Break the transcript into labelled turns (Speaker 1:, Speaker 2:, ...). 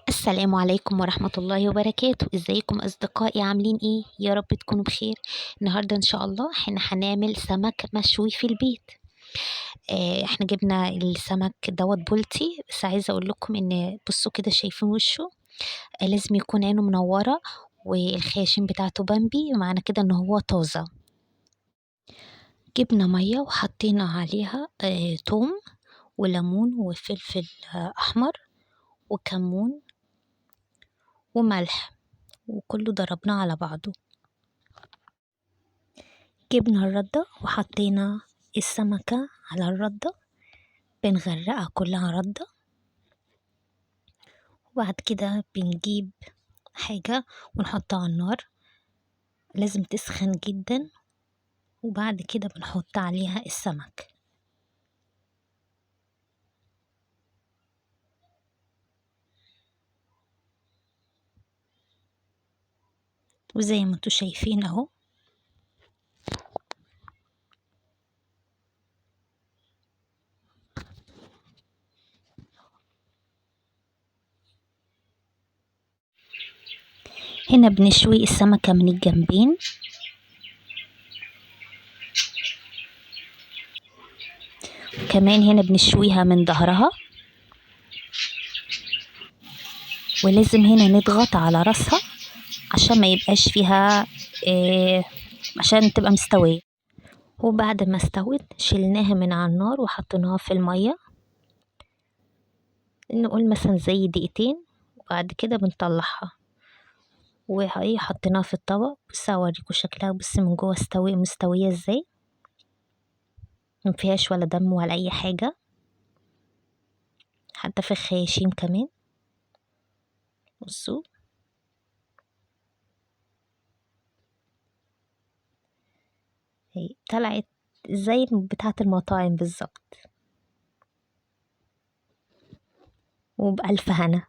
Speaker 1: السلام عليكم ورحمة الله وبركاته. ازيكم اصدقائي، عاملين ايه؟ يا رب تكونوا بخير. النهاردة ان شاء الله احنا هنعمل سمك مشوي في البيت. احنا جبنا السمك دوت بولتي، بس عايزة اقول لكم ان بصوا كده، شايفين وشه؟ لازم يكون عينه منورة والخياشيم بتاعته بامبي، معنى كده ان هو طازة. جبنا مية وحطينا عليها توم وليمون وفلفل احمر وكمون وملح، وكله ضربناه على بعضه. جبنا الردة وحطينا السمكة على الردة، بنغرقها كلها ردة، وبعد كده بنجيب حاجة ونحطها على النار، لازم تسخن جدا، وبعد كده بنحط عليها السمك. وزي ما انتوا شايفين اهو. هنا بنشوي السمكة من الجنبين. كمان هنا بنشويها من ظهرها، ولازم هنا نضغط على راسها عشان ما يبقاش فيها عشان تبقى مستوية. وبعد ما استوت شلناها من على النار وحطيناها في المية، نقول مثلا زي دقيقتين، وبعد كده بنطلعها وهي حطيناها في الطبق. بس اوريكم شكلها، بصي من جوه مستوية ازاي، ما فيهاش ولا دم ولا اي حاجة، حتى في الخياشيم كمان. بصوا هي طلعت زي بتاعة المطاعم بالظبط. وبألف هنا.